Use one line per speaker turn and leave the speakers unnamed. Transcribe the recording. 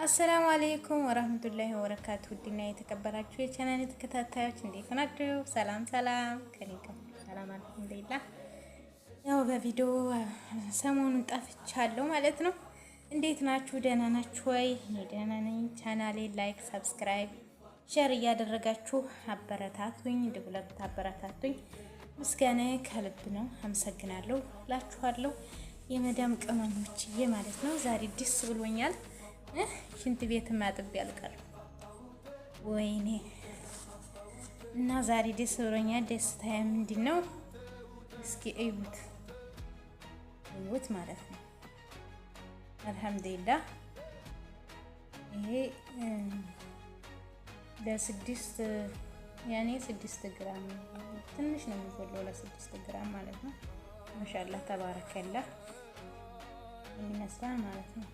አሰላሙ አለይኩም ወራህመቱላሂ ወበረካቱ። ውድና የተከበራችሁ የቻናል ተከታታዮች እንዴት ናችሁ? ሰላም ሰላም፣ ከኔ ጋር ሰላም አልሐምዱሊላህ። ያው በቪዲዮ ሰሞኑን ጠፍቻለሁ ማለት ነው። እንዴት ናችሁ? ደህና ናችሁ ወይ? እኔ ደህና ነኝ። ቻናሌ like፣ subscribe፣ share እያደረጋችሁ አበረታቱኝ፣ እንድብለት አበረታቱኝ። ምስጋናዬ ከልብ ነው። አመሰግናለሁ እላችኋለሁ። የመዳም ቅመሞችዬ ማለት ነው። ዛሬ ደስ ብሎኛል። ሽንት ቤት ማጥቤ አልቀርም። ወይኔ እና ዛሬ ደስ ብሎኛል። ደስታዬ ምንድን ነው? እስኪ እዩት እዩት ማለት ነው። አልሐምዱሊላህ ይሄ ለ6 ያኔ 6 ግራም ትንሽ ነው የሚጎለው ለ6 ግራም ማለት ነው። ማሻአላህ ተባረከላህ ይመስላል ማለት ነው።